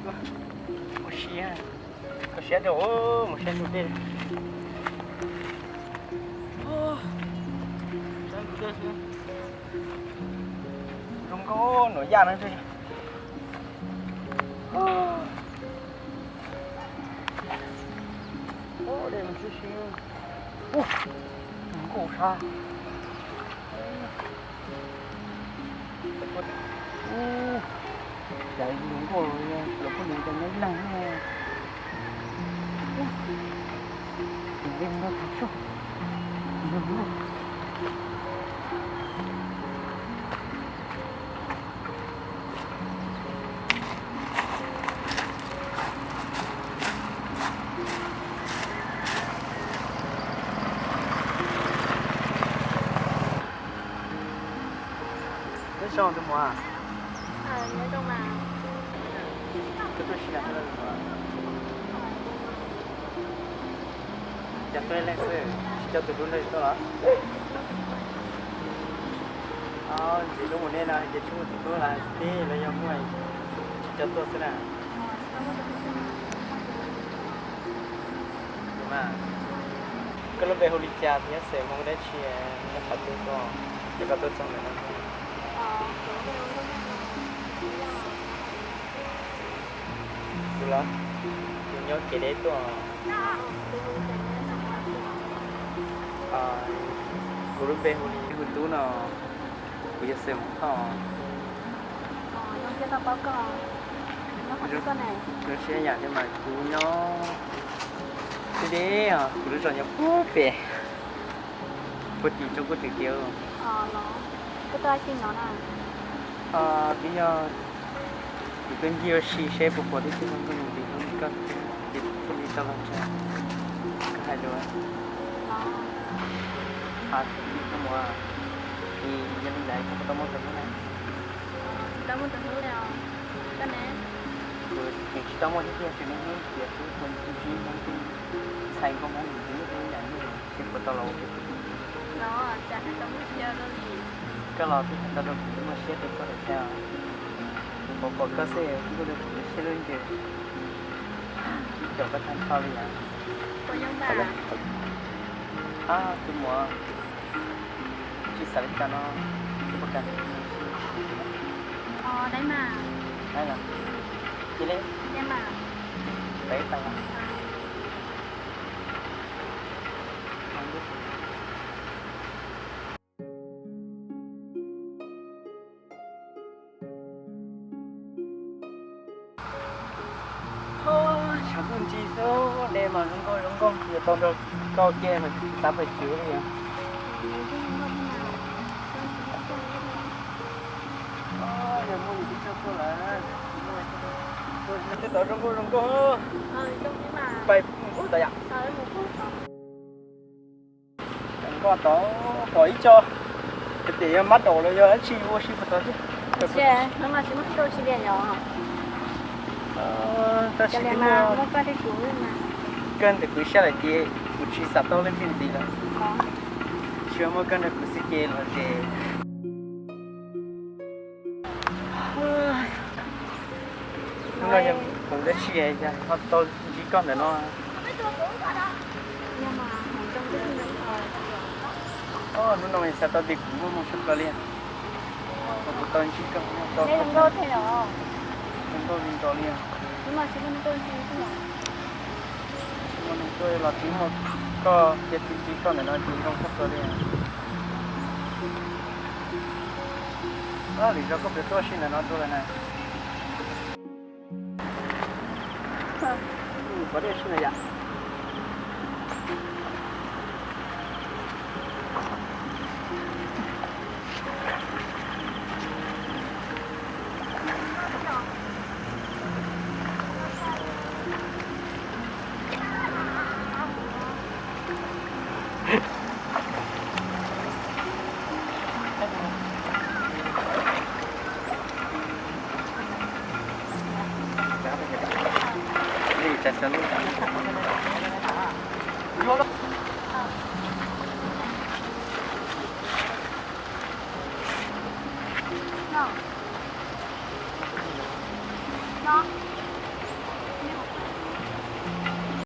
Mus siab, koj siab rau, mus siab rau dej. Zoo nkauj nuv yaj no. Dej mus siab siab, nkauj sab. Cas zoo nkauj, cov poj niam cov nyob ib leeg. Nyob zoo tus muam. Nyob zoo mas. Koj tuaj tsis nag tus muam? Cas tuaj ib leeg xwb, tsis coj tus hlub nrog yus tuaj los? Ntxiv lub mus nej no hais tias tsis muaj tus hlub los tib los yog muaj, tsis coj tuaj xwb na. Koj lub npe hu li cas, nyob xeem Hmoob dab tsi, nyob qhov twg tuaj, ces koj tuaj txog ntawm no? Kuv los, kuv nyob kev deb tuaj. Kuv lub npe hu li hu Tub no, kuv yog xeem Hmoob Thoj. Zoo siab yam li mas kuv nyob deb deb os, kuv lub zos nyob puag pem, puag tim tsob kub twm tiag. Twb yog kuv tuaj ncig ua si seb puas pom tib tug nkauj nus nti hlub li koj thiab, ces thiaj li tau los ntsib koj hais lus. Koj mus, es yog li ntawd koj puas tau muaj tus hlub na? Kuv tseem tsis tau muaj thiab tiag, tseem niaj hnub tias kuv puas ntsib Hmoob twg, ntxhais nkauj Hmoob nus nti hlub yam nej seb puas tau los ua ke. Koj los twb hais tau rau kuv muaj siab rau koj lawm thiab. Kuv pom pom koj xwb kuj rau kuv lub siab lub ntsws, caum koj tag nrho li yom. Ab tus muam, tsis xav li cas no, koj puas kam? Cia li, peb pais. Xyov ntuj ntsis xwb, dej mas zoo nkauj zoo nkauj, yuav tau nrog koj ua ke mas tsis xav pais tsev li os. Yog muaj yus twb tso tuaj lawm. Nws twb tau zoo nkauj zoo nkauj. Pais mus ub tod yom. Nkauj tod pom ib co, hais tias yog mab daum los yog dab tsi ua si puas tau thiab. Tab sis twb muaj koj ntawm kuv ib sab lawm ces kuv tsis xav tau leej twg ntxiv lawm. Tsis muaj koj nrog kuv xwb ces los ces hnub no yog hmoov dab tsi ho tau ntsib koj ntawm no. Hnub no xav tau tias kuv muaj hmoo tshaj plaws li, kuv tau ntsib koj, tau zoo nkauj li os. Tsis muaj neeg tuaj los tsis muaj koj thiab, tsis ntsib koj ntawm no ces zoo tshaj plaws li. Lwm zaus koj puas tuaj si ntawm no dua lawm na? Pov dej si na yom.